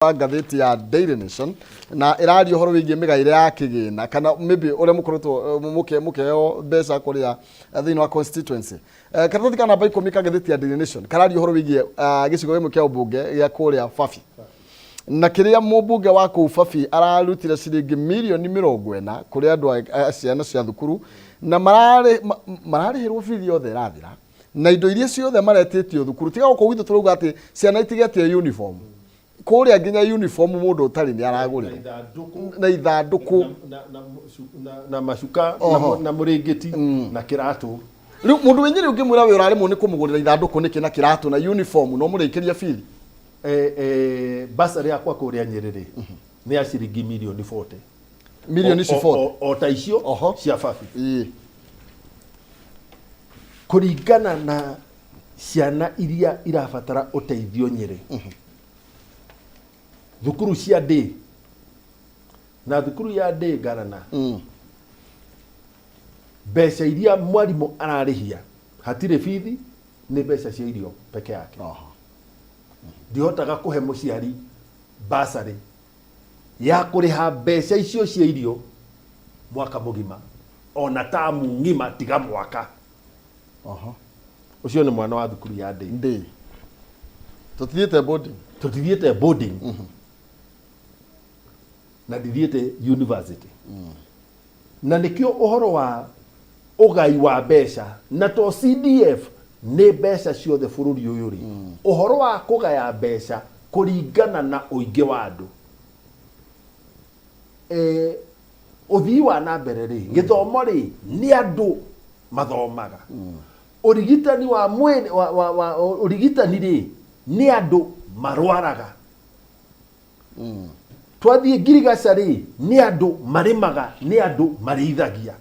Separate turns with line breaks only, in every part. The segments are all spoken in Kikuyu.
Wa ngathĩti ya Daily Nation na ĩraria ũhoro wĩgiĩ mĩgaĩre ya kĩgĩna kana maybe ũrĩa mũkoretwo mũkĩheo mbeca kũrĩa thĩinĩ wa constituency. Karatathi ka namba 10 ka ngathĩti ya Daily Nation kararia ũhoro wĩgiĩ gĩcigo gĩmwe kĩa ũmbunge gĩa kũrĩa Fafi na kĩrĩa mũmbunge wa kũu Fafi ararutire ciringi mirioni 40 kũrĩ andũ a ciana cia thukuru na mararĩhĩrwo bithi yothe ĩrathira na indo iria ciothe maretĩtio thukuru tiga gũkũ gwitũ tũrauga atĩ ciana itigetie uniform kũrĩa nginya uniform mũndũ ũtarĩ nĩ aragũrĩrwo na ithandũkũ
na macuka na mũrĩngĩti na kĩratũ.
Rĩu mũndũ wĩ Nyĩrĩ ũngĩmwĩra wĩ ũraremwo nĩ kũmũgũrĩra ithandũkũ nĩkĩ na kĩratũ na uniform no mũrĩkĩria bithi.
Bursary yakwa kũrĩa Nyĩrĩ rĩ nĩ ya ciringi mirioni 40.
Mirioni ici 40.
O ta icio cia Fafi. Kũringana na ciana iria irabatara ũteithio Nyĩrĩ, thukuru cia day na thukuru ya day ngarana, mbeca iria mwarimũ ararĩhia hatirĩ bithi, nĩ mbeca cia irio peke yake. Ndihotaga kũhe mũciari bursary ya kũrĩha mbeca icio cia irio mwaka mũgima ona tamu ng'ima tiga mwaka. Ũcio nĩ mwana wa thukuru ya day.
Day. Tũtithiĩte boarding.
Tũtithiĩte boarding. Na ndithiĩte university. Na nĩkĩo ũhoro wa ũgai wa mbeca na to CDF nĩ mbeca ciothe bũrũri ũyũ rĩ, ũhoro wa kũgaya mbeca kũringana na ũingĩ wa andũ. Ũthii wa na mbere rĩ, gĩthomo rĩ, nĩ andũ mathomaga. Ũrigitani wa mwĩrĩ, wa ũrigitani rĩ, nĩ andũ marwaraga. Twathiĩ ngirigaca rĩ, nĩ andũ marĩmaga, nĩ andũ marĩithagia.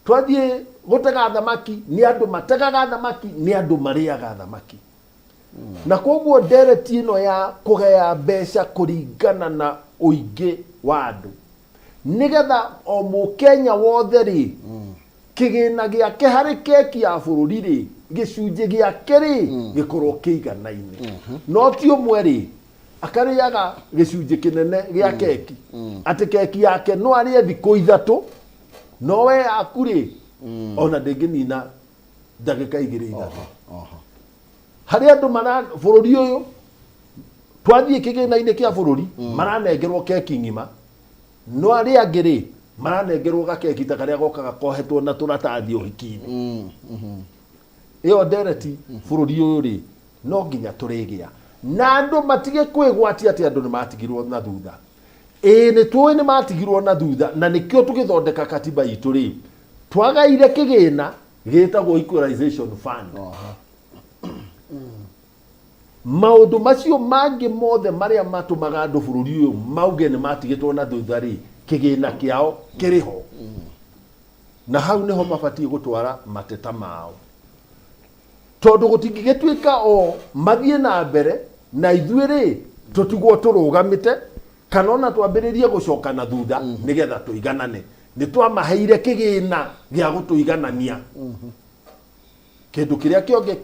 Twathiĩ gũtega thamaki, nĩ andũ mategaga thamaki, nĩ andũ marĩaga thamaki. Na koguo ndereti ĩno ya kũgaya mbeca kũringana na ũingĩ wa andũ, nĩgetha o mũkenya wothe rĩ, kĩgĩna gĩake harĩ keki ya bũrũri rĩ, gĩcunjĩ gĩake rĩ, gĩkorwo kĩiganaine. No ti ũmwe rĩ, akarĩaga gĩcunjĩ kĩnene gĩa keki. Atĩ keki yake no arĩe thikũ 3, no we yaku rĩ, ona ndĩngĩnina ndagĩka 2 3. Harĩ andũ mara bũrũri ũyũ, twathiĩ kĩgĩna-inĩ kĩa bũrũri, maranengerwo keki ng'ima, no arĩa angĩ rĩ, maranengerwo gakeki ta karĩa gokaga kohetwo na tũratathi ũhiki-inĩ. Ĩyo ndereti bũrũri ũyũ rĩ, no nginya tũrĩgĩa. Na andũ matige kwĩgwatia atĩ andũ nĩ matigirwo na thutha. Ĩĩ nĩ tũĩ nĩ matigirwo na thutha, na nĩkĩo tũgĩthondeka katiba itũ rĩ, twagaire kĩgĩna gĩtagwo equalization fund. Maũndũ macio mangĩ mothe marĩa matũmaga andũ bũrũri ũyũ mauge nĩ matigĩtwo na thutha rĩ, kĩgĩna kĩao kĩrĩ ho. Na hau nĩho mabatiĩ gũtwara mateta mao. Tondũ gũtingĩgĩtuĩka o mathiĩ na mbere na ithuĩ rĩ, tũtigwo tũrũgamĩte kana ona twambĩrĩrie gũcoka na thutha nĩgetha tũiganane. Nĩ twamaheire kĩgĩna gĩa gũtũiganania. Kĩndũ kĩrĩa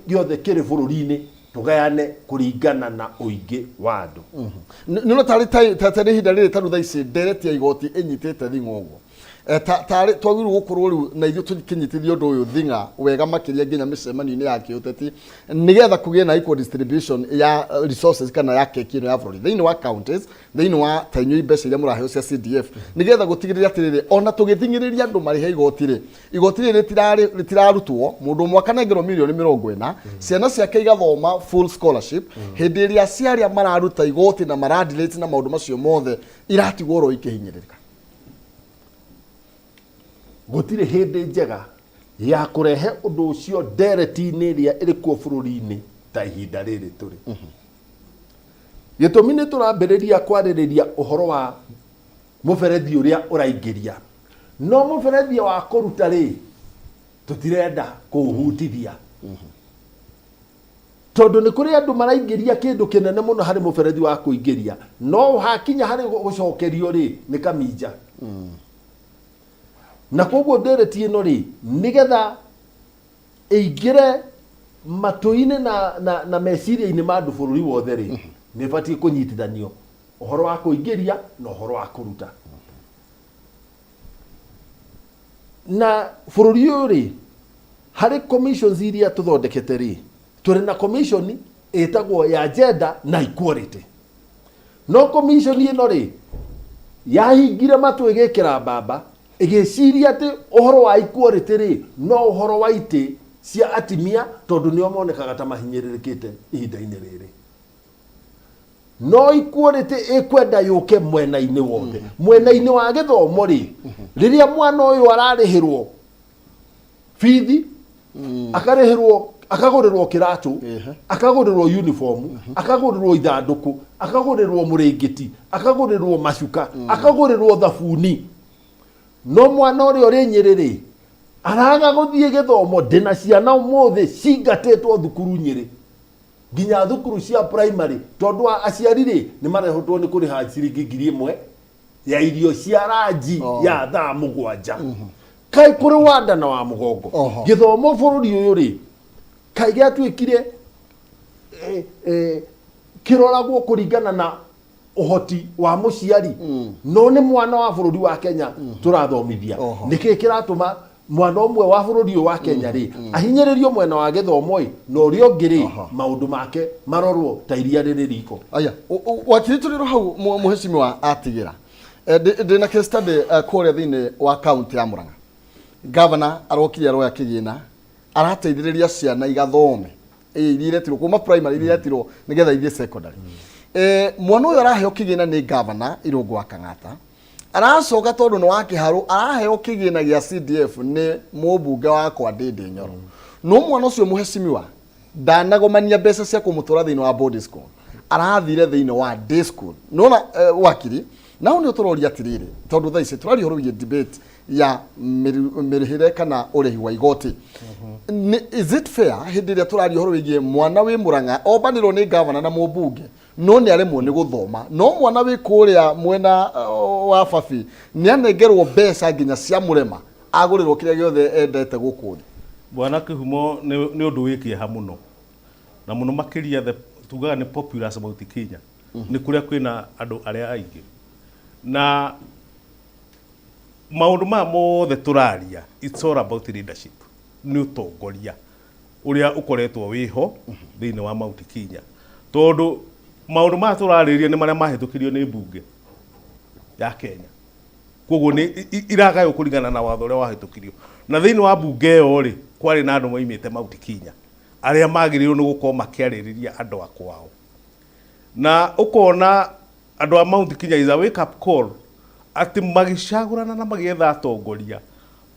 gĩothe kĩrĩ bũrũri-inĩ tũgayane kũringana na ũingĩ wa andũ.
Nĩ tarĩ tarĩ ihinda rĩrĩ tarĩu thaa ici ndereti ya igoti ĩnyitĩte thing'a ũguo. Tarĩ twagĩrĩirwo gũkorwo rĩu na ithuĩ tũkĩnyitithia ũndũ ũyũ thing'a wega makĩria nginya mĩcemanio-inĩ ya kĩũteti nĩgetha kũgĩe na equal distribution ya resources kana ya keki ĩno ya bũrũri thĩinĩ wa counties, thĩinĩ wa ta inyuĩ mbeca iria mũraheo cia CDF, nĩgetha gũtigĩrĩra atĩrĩrĩ, ona tũgĩthing'ĩrĩria andũ marĩhe igoti rĩ, igoti rĩrĩ rĩtirarutwo, mũndũ ũmwe akanengerwo mirioni 40, ciana ciake igathoma full scholarship, hĩndĩ ĩrĩa cia arĩa mararuta igoti na maradirate na maũndũ macio mothe iratigwo oro ikĩhinyĩrĩrĩka.
Gũtirĩ hĩndĩ njega ya kũrehe ũndũ ũcio ndereti-inĩ ĩrĩa ĩrĩ kuo bũrũri-inĩ ta ihinda rĩrĩ tũrĩ. Gĩtũmi nĩ tũrambĩrĩria kwarĩrĩria ũhoro wa mũberethi ũrĩa ũraingĩria, no mũberethi wa kũruta rĩ, tũtirenda kũũhutithia. Tondũ nĩ kũrĩ andũ maraingĩria kĩndũ kĩnene mũno harĩ mũberethi wa kũingĩria, no hakinya harĩ gũcokerio rĩ, nĩ kaminja. Na koguo ndereti ĩno rĩ, nĩgetha ĩingĩre matũ-inĩ na meciria-inĩ ma andũ bũrũri wothe rĩ, Nĩ ĩbatiĩ kũnyitithanio ũhoro wa kũingĩria na ũhoro wa kũruta. Na bũrũri ũyũ rĩ, harĩ commissions iria tũthondekete rĩ, tũrĩ na commission ĩtagwo ya gender na equality. No commission ĩno rĩ, yahingire matũ ĩgĩkĩra mbamba, ĩgĩciria atĩ ũhoro wa equality rĩ, no ũhoro wa itĩ cia atimia tondũ nĩo monekaga ta mahinyĩrĩrĩkĩte ihinda-inĩ rĩrĩ. No equality ĩkwenda yũke mwena-inĩ wothe. Mwena-inĩ wa gĩthomo rĩ, rĩrĩa mwana ũyũ ararĩhĩrwo bithi, akarĩhĩrwo, akagũrĩrwo kĩratũ, akagũrĩrwo uniform, akagũrĩrwo ithandũkũ, akagũrĩrwo mũrĩngĩti, akagũrĩrwo macuka, akagũrĩrwo thabuni, no mwana ũrĩa ũrĩ Nyĩrĩ rĩ, araga gũthiĩ gĩthomo. Ndĩna ciana ũmũthĩ cingatĩtwo thukuru Nyĩrĩ, nginya thukuru cia primary, tondũ wa aciari rĩ, nĩ marehotwo nĩ kũrĩha ciringi 1000 ya irio cia ranji ya thaa 7. Kaĩ kũrĩ wanda na wa mũgongo? Gĩthomo bũrũri ũyũ rĩ, kaĩ gĩatuĩkire kĩroragwo kũringana na ũhoti wa mũciari? No nĩ mwana wa bũrũri wa Kenya tũrathomithia. Nĩkĩ kĩratũma mwana ũmwe wa bũrũri ũyũ wa Kenya rĩ, ahinyĩrĩrio mwena wa gĩthomo ĩ, na ũrĩa ũngĩ rĩ, maũndũ make marorwo ta iria rĩrĩ riko?
Aya, wakiri, tũrĩ hau mũhecimiwa atigĩra. Ndĩna case study kũrĩa thĩinĩ wa kaunti ya Murang'a. Gavana arokire aroya kĩgĩna, arateithĩrĩria ciana igathome iria iretirwo kuma primary, iria iretirwo nĩgetha ithiĩ secondary. Mwana ũyũ araheo kĩgĩna nĩ gavana Irũngũ wa Kang'ata, aracoka tondũ nĩ wa kĩharũ araheo kĩgĩna gĩa CDF nĩ mũmbunge wakwa Ndĩndĩ Nyoro. No mwana ũcio, mũhecimiwa, ndanagomania mbeca cia kũmũtwara thĩinĩ wa boarding school, arathire thĩinĩ wa day school. Nona wakiri, nao nĩ tũroria atĩrĩrĩ, tondũ thaa ici tũraria ũhoro wĩgiĩ debate ya mĩrĩhĩre kana ũrĩhi wa igoti. Is it fair hĩndĩ ĩrĩa tũraria ũhoro wĩgiĩ mwana wĩ Mũrang'a ombanĩrwo nĩ gavana na mũmbunge, no nĩ aremwo nĩ gũthoma, no mwana wĩ kũrĩa mwena wa Babi nĩ anengerwo mbeca nginya cia mũrema, agũrĩrwo kĩrĩa gĩothe endete gũkũ thĩ?
Bwana Kĩhumo, nĩ ũndũ wĩ kĩeha mũno, na mũno makĩria the tugaga nĩ populous Mount Kenya, nĩ kũrĩa kwĩna andũ arĩa aingĩ, na maũndũ maya mothe tũraria, it's all about leadership, nĩ ũtongoria ũrĩa ũkoretwo wĩho thĩinĩ wa Mount Kenya, tondũ maũndũ maya tũrarĩrĩria nĩ marĩa mahĩtũkirio nĩ mbunge ya Kenya. Koguo nĩ iragaywo kũringana na watho ũrĩa wahĩtũkirio, na thĩinĩ wa mbunge ĩyo rĩ, kwarĩ na andũ moimĩte Mount Kenya arĩa magĩrĩirwo nĩ gũkorwo makĩarĩrĩria andũ a kwao. Na ũkona andũ a Mount Kenya is a wake up call atĩ magĩcagũrana na magĩetha atongoria,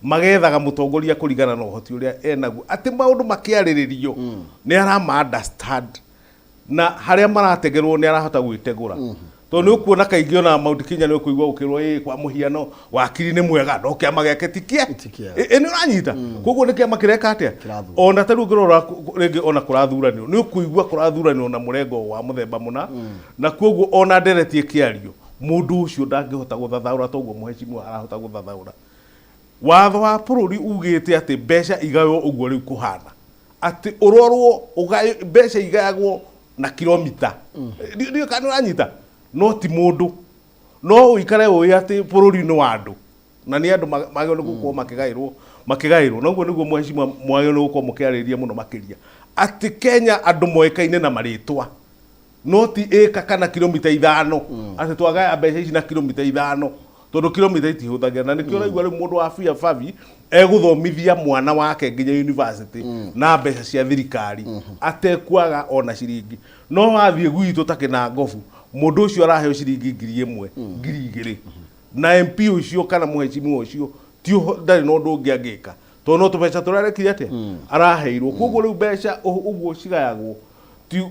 magethaga mũtongoria kũringana na ũhoti ũrĩa enaguo, atĩ maũndũ makĩarĩrĩrio nĩ arama understand na harĩa marategerwo nĩ arahota gwĩtegũra, tondũ nĩ ũkuona kaingĩ ona Mount Kenya nĩ ũkũigua ũkĩrwo ĩ kwa mũhiano wakiri nĩ mwega, no kĩama gĩake ti kĩa
Ti kĩega.
Ĩ nĩ ũranyita? Koguo nĩ kĩama kĩreka atĩa?
Kĩrathura.
Ona ta rĩu ũngĩrora rĩngĩ ona kũrathuranĩrwo, nĩ ũkũigua kũrathuranĩrwo na mũrengo wa mũthemba mũna, na koguo ona ndereti ĩkĩario, mũndũ ũcio ndangĩhota gũthathaũra toguo mũhecimiwa arahota gũthathaũra. Watho wa bũrũri ugĩte atĩ mbeca igaywo ũguo rĩu kũhana atĩ ũrorwo mbeca igayagwo na kilomita. Ndiũĩ kana nĩ ũranyita, no ti mũndũ. No ũikare ũĩ atĩ bũrũri nĩ wa andũ, na nĩ andũ magĩrĩirwo nĩ gũkorwo makĩgaĩrwo, na ũguo nĩguo mũhecimiwa mwagĩrĩirwo nĩ gũkorwo mũkĩarĩrĩria mũno makĩria, atĩ Kenya andũ moĩkaine na marĩtwa, no ti ĩka kana kilomita 5, atĩ twagaya mbeca ici na kilomita 5, tondũ kilomita itihũthagĩra. Na nĩkĩo ũraigua rĩu mũndũ wa bia babi egũthomithia mwana wake nginya university na mbeca cia thirikari atekwaga ona ciringi, no wathiĩ gwitũ ta Kĩnangobu, mũndũ ũcio araheo ciringi 1000, 2000, na MP ũcio kana mũhecimiwa ũcio ti ndarĩ na ũndũ ũngĩ angĩka, tondũ no tũbeca tũrĩa arekire atĩa araheirwo. Koguo rĩu mbeca ũguo cigayagwo ti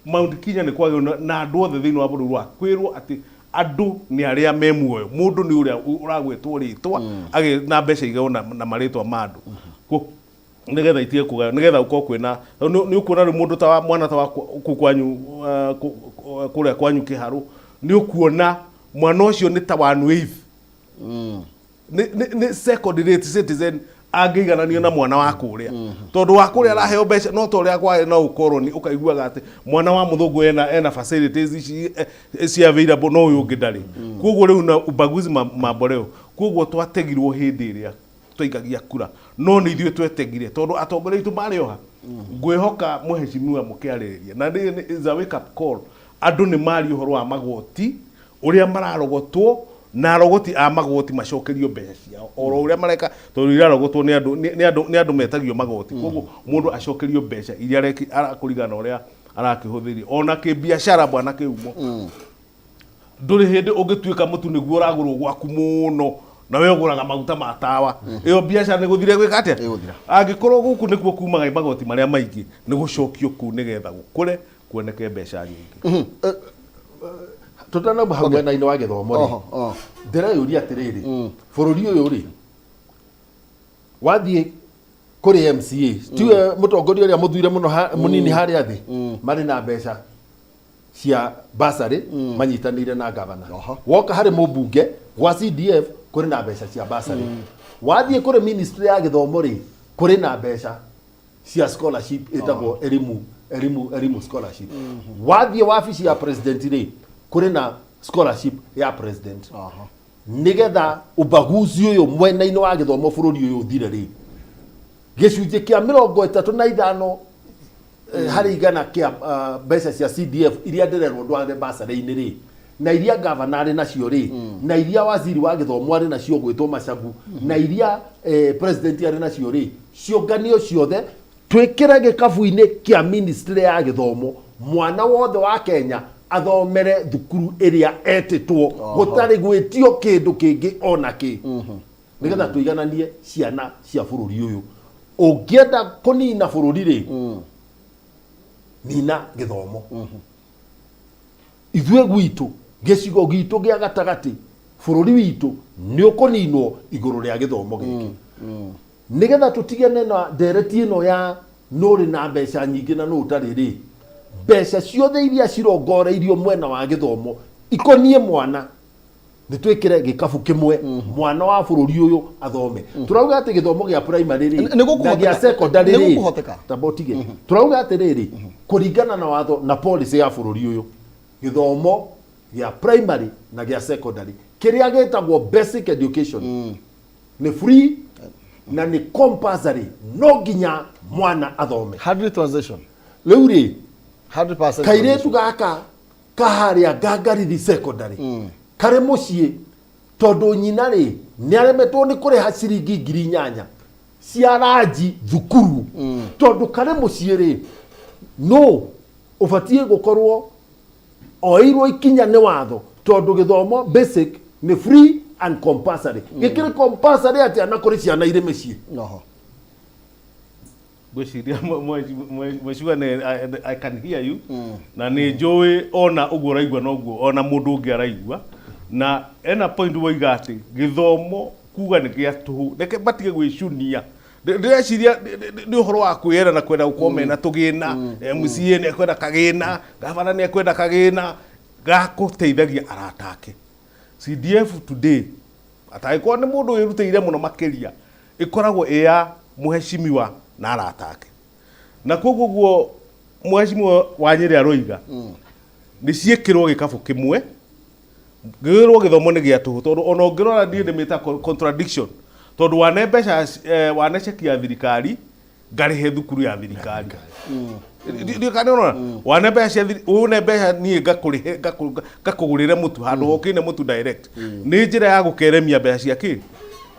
Mount Kenya nĩ kwagĩrĩirwo na andũ othe thĩinĩ wa bũrũri wa kwĩrwo atĩ andũ nĩ arĩa me muoyo, mũndũ nĩ ũrĩa ũragwetwo rĩtwa na mbeca igaywo na marĩtwa ma andũ nĩgetha itige kũgaywo, nĩgetha gũkorwo kwĩna tondũ nĩ ũkuona rĩu mũndũ ta wa mwana ta wa kũu kwanyu, kũrĩa kwanyu Kĩharũ, nĩ ũkuona mwana ũcio nĩ ta one wave, nĩ second rate citizen. Angĩigananio na mwana wa kũrĩa, tondũ wa kũrĩa araheo mbeca no ta ũrĩa kwarĩ na ũkoroni, ũkaiguaga atĩ mwana wa mũthũngũ ena facilities ici ci available, no ũyũ ũngĩ ndarĩ. Koguo rĩu na ubaguzi mamboleo, koguo twategirwo hĩndĩ ĩrĩa twaikagia kura, no nĩ ithuĩ twetegire tondũ atongoria aitũ marĩ oha. Ngwĩhoka mũhecimiwa mũkĩarĩrĩria na nĩ is a wake up call. Andũ nĩ maria ũhoro wa magoti ũrĩa mararogotwo, na arogoti a magoti macokerio mbeca ciao oro ũrĩa mareka, tondũ irarogotwo nĩ andũ, nĩ andũ metagio magoti. Koguo mũndũ acokerio mbeca iria arakũringana na ũrĩa arakĩhũthĩria ona kĩbiacara. Bwana kĩumo, ndũrĩ hĩndĩ ũngĩtuĩka mũtu nĩguo ũragũrwo gwaku mũno na we ũgũraga maguta ma tawa. Ĩyo biacara nĩ gũthire gwĩka atĩa?
Ĩgũthira.
Angĩkorwo gũkũ nĩkuo kumaga magoti marĩa maingĩ, nĩ gũcokio kũu nĩgetha gũkũre, kuoneke mbeca nyingĩ.
Tũtanauma hau mwena-inĩ wa gĩthomo rĩ,
Oho, oho.
Ndĩreyũria atĩrĩrĩ, bũrũri ũyũ rĩ, wathiĩ kũrĩ MCA, tiwe mũtongoria ũrĩa mũthure mũno mũnini harĩa thĩ, marĩ na mbeca cia basarĩ manyitanĩire na gavana. Woka harĩ mũmbunge gwa CDF, kũrĩ na mbeca cia basarĩ. Wathiĩ kũrĩ ministry ya gĩthomo rĩ, kũrĩ na mbeca cia scholarship ĩtagwo elimu scholarship. Wathiĩ wabici ya president rĩ, kũrĩ na scholarship ya president. Nigetha ubaguzi ũyũ mwena-inĩ wa gĩthomo bũrũri ũyũ ũthire rĩ, gĩcunjĩ kĩa 35 harĩ igana kĩa mbeca cia CDF iria ndĩrerwo ndware basarĩ-inĩ rĩ, na iria gavana arĩ nacio rĩ, na iria waziri wa gĩthomo arĩ nacio gwĩtwo Macagu, na iria president arĩ nacio rĩ, ciũnganio ciothe twĩkĩre gĩkabu-inĩ kĩa ministry ya gĩthomo, mwana wothe wa Kenya athomere thukuru ĩrĩa etĩtwo gũtarĩ gwĩtio kĩndũ kĩngĩ ona kĩ, nĩgetha tũigananie ciana cia bũrũri ũyũ. Ũngĩenda kũnina bũrũri rĩ, nina gĩthomo. Ithuĩ gwitũ, gĩcigo gitũ gĩa gatagatĩ, bũrũri witũ nĩ ũkũninwo igũrũ rĩa gĩthomo gĩkĩ, nĩgetha tũtigane na ndereti ĩno ya nũrĩ na mbeca nyingĩ na nũ ũtarĩ rĩ. Mbeca ciothe iria cirongoreirio mwena wa gĩthomo ikoniĩ mwana nĩ twĩkĩre gĩkabu kĩmwe, mwana wa bũrũri ũyũ athome. Tũrauga atĩ gĩthomo gĩa primary rĩ,
Nĩ gũkũhoteka.
na gĩa secondary
Nĩ
rĩ,
gũkũhoteka.
Tamba ũtige. Tũrauga atĩrĩrĩ, kũringana na watho na policy ya bũrũri ũyũ, gĩthomo gĩa primary na gĩa secondary kĩrĩa gĩtagwo basic education nĩ free na nĩ compulsory, no nginya mwana athome.
100 transition.
Rĩu rĩ,
100%
kairĩtu gaka kaharĩa Ngangarithi Secondary karĩ mũciĩ tondũ nyina rĩ nĩ aremetwo nĩ kũrĩha ciringi 8,000 cia ranji thukuru, tondũ karĩ mũciĩ rĩ, no ũbatiĩ gũkorwo oeirwo ikinya nĩ watho, tondũ gĩthomo basic nĩ free and compulsory. Gĩkĩrĩ compulsory atĩa na kũrĩ ciana irĩ mĩciĩ?
Ngwĩciria mheshimiwa nĩ I can hear you, na nĩ njũĩ ona ũguo ũraigua noguo ona mũndũ ũngĩ araigua. Na ena point woiga atĩ gĩthomo kuga nĩ gĩa tũhũ, reke matige gwĩcunia. Ndĩreciria nĩ ũhoro wa kwĩyenda na kwenda gũkorwo mena tũgĩna. MCA nĩ ekwenda kagĩna, gavana nĩ ekwenda kagĩna ga gũteithagia arata ake. CDF today, atangĩkorwo nĩ mũndũ wĩrutĩire mũno makĩria, ĩkoragwo ĩ ya mũhecimiwa na arata ake. Na koguo guo mũhecimiwa wa Nyĩrĩ aroiga nĩ ciĩkĩrwo gĩkabũ kĩmwe, gĩrwo gĩthomo nĩ gĩa tũhũ, tondũ ona ũngĩrora niĩ nĩ mĩta contradiction, tondũ wane mbeca wane ceki ya thirikari ngarĩhe thukuru ya thirikari. Ndiũ kana ũrona wane mbeca cia une mbeca niĩ ngakũrĩhe, ngakũgũrĩre mũtu handũ hokĩine mũtu direct, nĩ njĩra ya gũkeremia mbeca cia kĩ.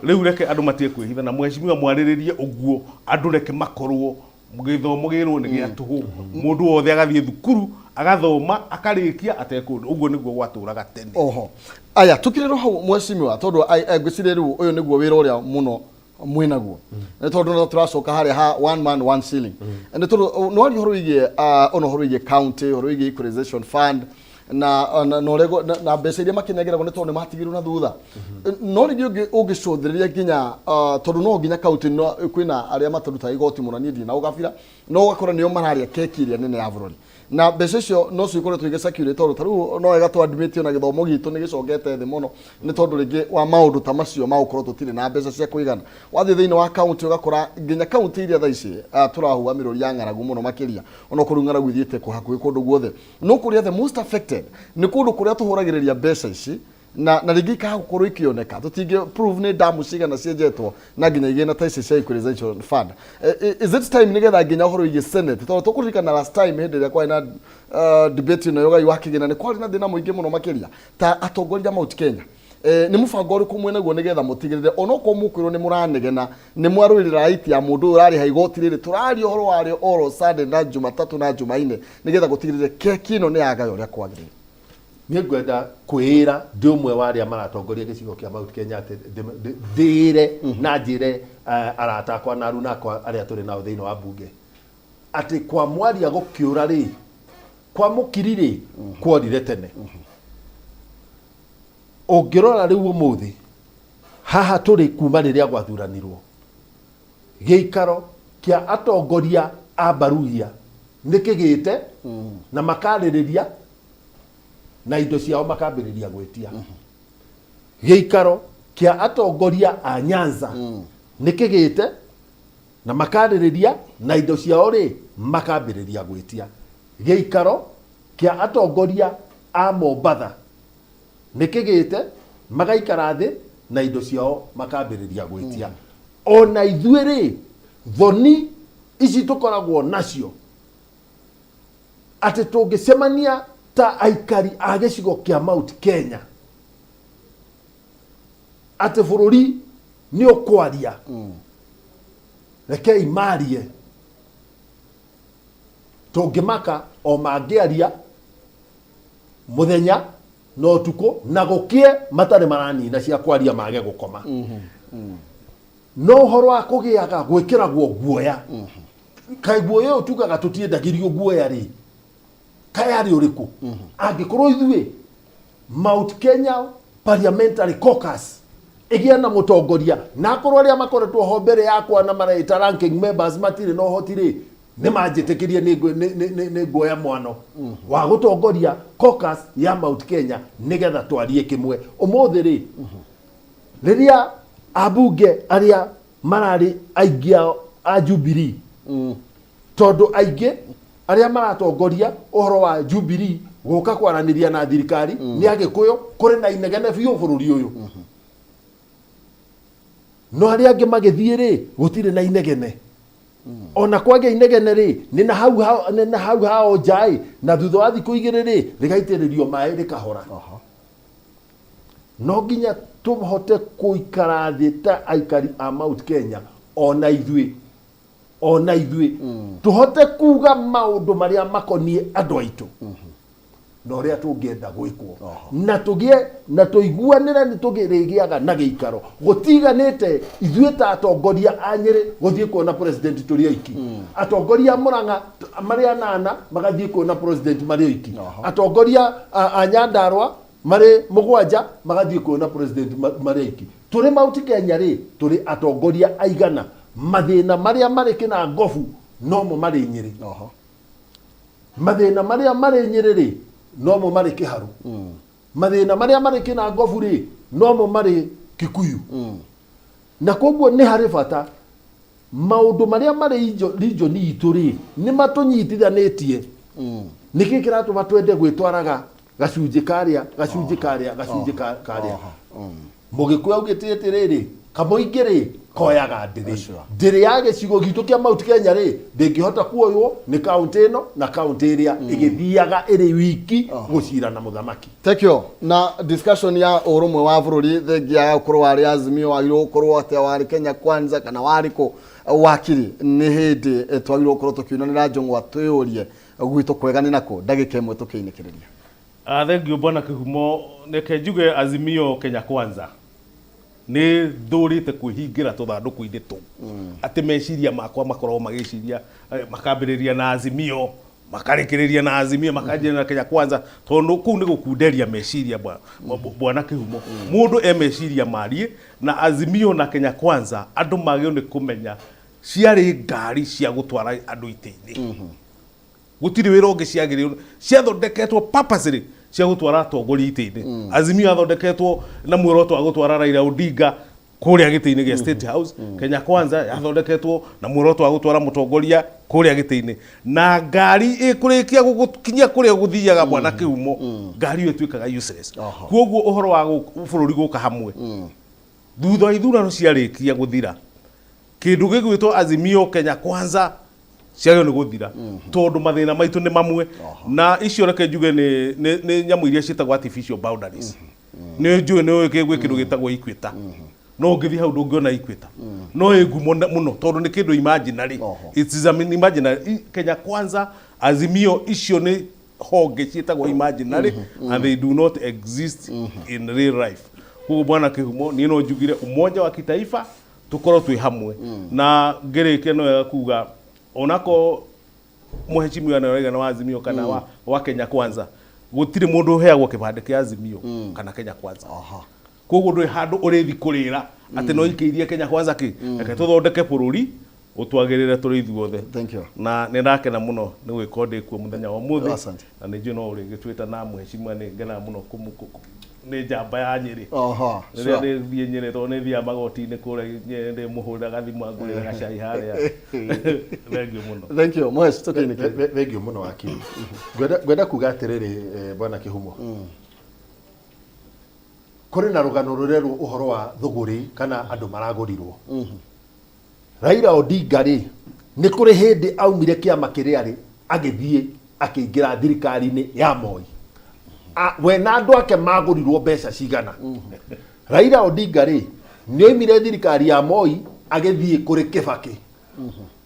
Rĩu reke andũ matige kwĩhitha, na mheshimiwa mwarĩrĩrie ũguo, andũ reke makorwo gĩthomo gĩrwo nĩ gĩa tũhũ, mũndũ wothe agathiĩ thukuru agathoma akarĩkia atekũndũ. Ũguo nĩguo gwatũraga tene.
Oho, aya tukirĩrwo hau mheshimiwa, tondũ ngwĩciria rĩu ũyũ nĩguo wĩra ũrĩa mũno mwĩnaguo, nĩ tondũ no tũracoka harĩa ha one man one shilling, nĩ tondũ nĩ waria ũhoro wĩgiĩ ona ũhoro wĩgiĩ county, ũhoro wĩgiĩ equalization fund na ũrĩa na mbeca iria makĩnengeragwo nĩ tondũ nĩ matigirwo na thutha. No rĩngĩ ũngĩcũthĩrĩria nginya tondũ no nginya county no kwĩna arĩa matarutaga igoti mũno, niĩ ndirĩ na ũgabira, no ũgakora nĩo mararĩa keki ĩrĩa nene ya bũrũri. Na mbeca icio no cio ikoretwo igĩcirculate, tondũ ta rĩu no wega twadmit ona gĩthomo gitũ nĩ gĩcokete thĩ mũno nĩ tondũ rĩngĩ wa maũndũ ta macio ma gũkorwo tũtirĩ na mbeca cia kũigana. Wathiĩ thĩinĩ wa kaunti ũgakora nginya kaunti iria thaa ici tũrahuha mĩrũri ya ng'aragu mũno makĩria, onokorwo rĩu ng'aragu ithiĩte kũ hakuhĩ kũndũ guothe, no kũrĩa the most affected nĩ kũndũ kũrĩa tũhũragĩrĩria mbeca ici na rĩngĩ ikaga gũkorwo ikĩoneka. Tũtingĩ prove nĩ damu cigana cienjetwo na nginya igĩna ta ici cia Equalization Fund. Is it time nĩgetha nginya ũhoro wĩgiĩ Senate, tondũ tũkũririkana last time hĩndĩ ĩrĩa kwarĩ na debate ĩno ya ũgai wa kĩgĩna, nĩ kwarĩ na thĩna mũingĩ mũno makĩria. Ta atongoria a Mount Kenya, nĩ mũbango ũrĩkũ mwĩnaguo nĩgetha mũtigĩrĩre onokorwo mũkwĩrwo nĩ mũranegena nĩ mwarũĩrĩra right ya mũndũ ũyũ ũrarĩha igoti rĩrĩ tũraria ũhoro warĩo oro Sunday na Jumatatũ na Jumaine, nĩgetha gũtigĩrĩre keki ĩno nĩ yagaya ũrĩa kwagĩrĩire?
Niĩ ngwenda kwĩra ndĩ ũmwe wa arĩa maratongoria gĩcigo kĩa Mount Kenya atĩ ndĩĩre na njĩre arata akwa na aruna akwa arĩa tũrĩ nao thĩinĩ wa mbunge atĩ kwa mwaria gũkĩũra rĩ, kwa mũkiri rĩ, kworire tene. Ũngĩrora rĩu ũmũthĩ haha tũrĩ, kuma rĩrĩa gwathuranirwo, gĩikaro kĩa atongoria a Baruhia nĩ kĩgĩte na makarĩrĩria na indo ciao makambĩrĩria gwĩtia. Gĩikaro kĩa atongoria a Nyanza nĩ kĩgĩte na makarĩrĩria na indo ciao rĩ, makambĩrĩria gwĩtia. Gĩikaro kĩa atongoria a Mombatha nĩ kĩgĩte, magaikara thĩ na indo ciao makambĩrĩria gwĩtia. Ona ithuĩ rĩ, thoni ici tũkoragwo nacio atĩ tũngĩcemania ta aikari a gĩcigo kĩa Mount Kenya atĩ bũrũri nĩ ũkwaria, rekei marie. Tũngĩmaka o mangĩaria mũthenya na ũtukũ na gũkĩe matarĩ maranina cia kwaria mage gũkoma. No ũhoro wa kũgĩaga gwĩkĩragwo guoya, kaĩ guoya ũyũ tugaga tũtiendagĩrio guoya rĩ, kaĩ arĩ ũrĩkũ? Angĩkorwo ithuĩ Mount Kenya Parliamentary Caucus ĩgĩe na mũtongoria, na akorwo arĩa makoretwo ho mbere yakwa na mareĩta ranking members matirĩ na ũhoti rĩ, nĩ manjĩtĩkĩrie nĩ nguoya mwano wa gũtongoria caucus ya Mount Kenya nĩgetha twarie kĩmwe. Ũmũthĩ rĩ, rĩrĩa ambunge arĩa mararĩ aingĩ ao a Jubilee, tondũ aingĩ arĩa maratongoria ũhoro wa Jubilee gũka kwaranĩria na thirikari nĩ Agĩkũyũ, kũrĩ na inegene biũ bũrũri ũyũ, no arĩa angĩ magĩthiĩ rĩ, gũtirĩ na inegene. Ona kwagĩa inegene rĩ, nĩ na hau hao nja-ĩ, na thutha wa thikũ 2 rĩ, rĩgaitĩrĩrio maĩ rĩkahora. No nginya tũhote kũikara thĩ ta aikari a Mount Kenya, ona ithuĩ tũhote kuga maũndũ marĩa makoniĩ andũ aitũ na ũrĩa tũngĩenda gwĩkwo, na tũgĩe na tũiguanĩre nĩ tũrĩgĩaga na gĩikaro gũtiganĩte. Ithuĩ ta atongoria a Nyĩrĩ gũthiĩ kuona president tũrĩ oiki, atongoria a Mũrang'a marĩ anana magathiĩ kuona president marĩ oiki, atongoria a Nyandarua marĩ mũgwanja magathiĩ kuona president marĩ oiki. Tũrĩ Mount Kenya rĩ, tũrĩ atongoria aigana? Mathĩna marĩa marĩ Kĩnangobu nomo marĩ Nyĩrĩ. Mathĩna marĩa marĩ Nyĩrĩ rĩ, nomo marĩ Kĩharu. Mathĩna marĩa marĩ Kĩnangobu rĩ, nomo marĩ Kikuyu. Na koguo nĩ harĩ bata maũndũ marĩa marĩ region itũ rĩ, nĩ matũnyitithanĩtie. Nĩkĩ kĩratũma twende gwĩtwaraga gacunjĩ karĩa, gacunjĩ karĩa, gacunjĩ karĩa? Mũgĩkũyũ augĩte atĩrĩrĩ, kamũingĩ rĩ koyaga ndĩrĩ. Ndĩrĩ ya gĩcigo gitũ kĩa Mount Kenya rĩ, ndĩngĩhota kuoywo nĩ kaũntĩ ĩno na kaũntĩ ĩrĩa ĩgĩthiaga ĩrĩ wiki gũcira na mũthamaki.
Thank you. Na discussion ya ũrũmwe wa bũrũri, thengia ya gũkorwo warĩ Azimio, wagĩrĩirwo gũkorwo atĩa, warĩ Kenya Kwanza kana warĩ kũ, wakiri, nĩ hĩndĩ twagĩrĩirwo gũkorwo tũkiunanĩra njũng'wa, twĩyũrie gwitũ kwega nĩ nakũ. Ndagĩka 1 tũkĩinĩkĩrĩria.
Ah, thank you, bwana Kĩhumo. Reke njuge Azimio, Kenya Kwanza, nĩ ndũrĩte kwĩhingĩra tũthandũkũ-inĩ tũu atĩ meciria makwa makoragwo magĩciria makambĩrĩria na Azimio, makarĩkĩrĩria na Azimio, makanjĩrĩria na Kenya Kwanza, tondũ kũu nĩ gũkunderia meciria. Bwana Kĩhumo, mũndũ e meciria marie na Azimio na Kenya Kwanza, andũ magĩrĩirwo nĩ kũmenya ciarĩ ngari cia gũtwara andũ itĩ-inĩ. Gũtirĩ wĩra ũngĩ ciagĩrĩirwo, ciathondeketwo purposely cia gũtwara atongoria itĩ-inĩ. Azimio yathondeketwo na muoroto wa gũtwara Raila Odinga kũrĩa gĩtĩ-inĩ gĩa State House. Kenya Kwanza yathondeketwo na muoroto wa gũtwara mũtongoria kũrĩa gĩtĩ-inĩ, na ngari ĩkũrĩkia gũgũkinyia kũrĩa gũthiaga bwana Kĩhumo, ngari ĩyo ĩtuĩkaga useless. Koguo ũhoro wa bũrũri gũka hamwe thutha wa ithurano ciarĩkia gũthira, kĩndũ gĩgwĩtwo Azimio, Kenya Kwanza ciagĩrĩirwo nĩ gũthira, tondũ mathĩna maitũ nĩ mamwe. Na icio reke njuge nĩ nyamũ iria ciĩtagwo artificial boundaries. Nĩ njũĩ nĩ ũĩ gwĩ kĩndũ gĩtagwo equator, no ũngĩthiĩ hau ndũngĩona equator, no ĩ ngumo mũno tondũ nĩ kĩndũ imaginary. It is an imaginary. Kenya Kwanza, Azimio, icio nĩ honge ciĩtagwo imaginary and they do not exist in real life. Koguo bwana Kĩhumo, niĩ no njugire umoja wa kitaifa, tũkorwo twĩ hamwe. Na ngĩrĩkia, no wega kuga onako mũheshimiwa nĩ araigana wa Azimio kana wa Kenya Kwanza, gũtirĩ mũndũ ũheagwo kĩbandĩ kĩa Azimio kana Kenya Kwanza. Koguo ndũrĩ handũ ũrĩthi kũrĩra atĩ no ikĩirie Kenya Kwanza kĩ. Reke tũthondeke bũrũri ũtwagĩrĩre tũrĩ ithuothe.
Thank you.
Na nĩ ndakena mũno nĩ gwĩka ndĩ kuo mũthenya wa ũmũthĩ.
Asante.
Na nĩ njũĩ no ũrĩgĩtwĩta na mũheshimiwa nĩ ngenaga mũno nĩ njamba ya Nyĩrĩ. Rĩrĩa ndĩthiĩ Nyĩrĩ, tondũ nĩ thiaga magoti-inĩ kũrĩa Nyĩrĩ, ndĩmũhũrĩra gathimũ angũrĩre gacai harĩa. Thank you mũno.
Thank you. Mhesh, tũkĩinĩke.
Thank you mũno wakiri. Ngwenda kuga atĩrĩrĩ, bwana Kĩhumo, kũrĩ na rũgano rũrerwo ũhoro wa thũgũrĩ kana andũ maragũrirwo. Raila Odinga rĩ, nĩ kũrĩ hĩndĩ aumire kĩama kĩrĩa rĩ, agĩthiĩ akĩingĩra thirikari-inĩ ya Moi. We na andũ ake magũrirwo mbeca cigana? Raila Odinga rĩ, nĩ oimire thirikari ya Moi agĩthiĩ kũrĩ Kĩbakĩ,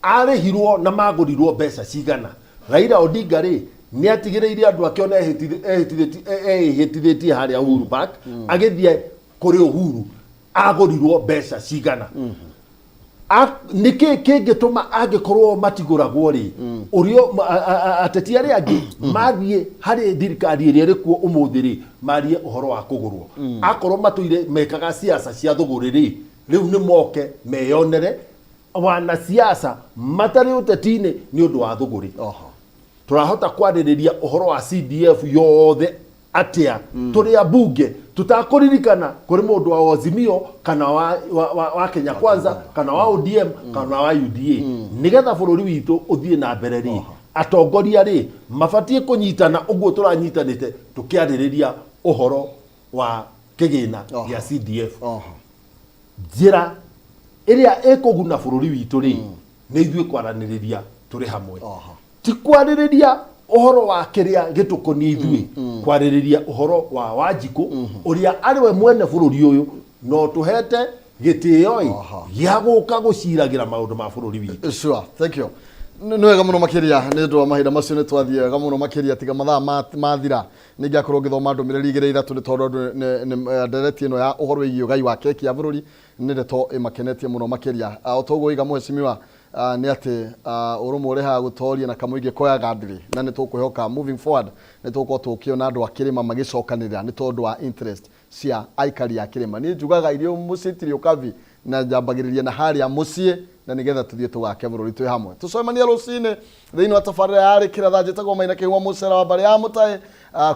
arĩhirwo na magũrirwo mbeca cigana? Raila Odinga rĩ, nĩ atigĩrĩire andũ ake ona ehĩtithĩtie harĩa Uhuru Park, agĩthiĩ kũrĩ Uhuru agũrirwo mbeca cigana? Nĩkĩ kĩngĩtũma angĩkorwo matigũragwo rĩ, ũrĩa ateti arĩa angĩ mathiĩ harĩ thirikari ĩrĩa ĩrĩ kuo ũmũthĩ rĩ, marie ũhoro wa kũgũrwo, akorwo matũire mekaga siasa cia thũgũrĩ rĩ, rĩu nĩ moke meyonere wanasiasa matarĩ ũteti-inĩ nĩ ũndũ wa thũgũrĩ. Tũrahota kwarĩrĩria ũhoro wa CDF yothe atĩa tũrĩ ambunge tũtakũririkana kũrĩ mũndũ wa Azimio kana wa Kenya Kwanza kana wa ODM kana wa UDA? Nĩgetha bũrũri witũ ũthiĩ na mbere rĩ, atongoria rĩ, mabatiĩ kũnyitana ũguo tũranyitanĩte tũkĩarĩrĩria ũhoro wa kĩgĩna gĩa CDF. Njĩra ĩrĩa ĩkũguna bũrũri witũ rĩ, nĩ ithuĩ kwaranĩrĩria tũrĩ hamwe, ti kwarĩrĩria ũhoro wa kĩrĩa gĩtũkoniĩ ithuĩ, kwarĩrĩria ũhoro wa Wanjikũ ũrĩa arĩ we mwene bũrũri ũyũ no tũhete gĩtĩo ĩ gĩa gũka gũciragĩra maũndũ ma bũrũri witũ.
Sure, thank you. Nĩ wega mũno makĩria nĩ ũndũ wa mahinda macio, nĩ twathiĩ wega mũno makĩria. Tiga mathaa mathira nĩ ingĩakorwo ngĩthoma ndũmĩrĩri igĩrĩ ithatũ, nĩ tondũ andũ ndereti ĩno ya ũhoro wĩgiĩ ũgai wa keki ya bũrũri nĩ ndeto ĩmakenetie mũno makĩria. O ta ũguo iga mũhecimiwa, nĩ atĩ ũrũmwe ũrehaga gũtoria na kamũingĩ koyaga ndĩrĩ, na nĩ tũkwĩhoka moving forward nĩ tũgũkorwo tũkĩona andũ a kĩrĩma magĩcokanĩrĩra nĩ tondũ wa interest cia aikari a kĩrĩma. Niĩ njugaga irio mũciĩ itirĩ ũkabi, na njambagĩrĩria na harĩa mũciĩ, na nĩgetha tũthiĩ tũgake bũrũri twĩ hamwe. Tũcemanie rũcinĩ thĩinĩ wa tabarĩra ya Rĩkĩra Thaa. Njĩtagwo Maina Kĩhuma, mũcera wa mbarĩ ya Mũtaĩ,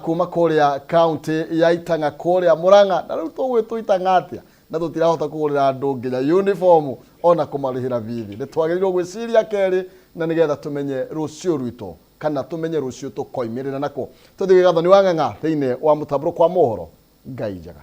kuma kũrĩa kaunti ya Itang'a, kũrĩa Mũrang'a. Na rĩu tũgwĩtwo Itang'a atĩa na tũtirahota kũgũrĩra andũ nginya uniform ona kũmarĩhĩra bithi? Nĩ twagĩrĩirwo gwĩciria kerĩ na nĩgetha tũmenye rũciũ rwitũ, kana tũmenye rũciũ tũkoimĩrĩra nako. Tũthiĩ Gathoni wa Ng'ang'a thĩinĩ wa mũtambũrũko wa mohoro. Ngai njega.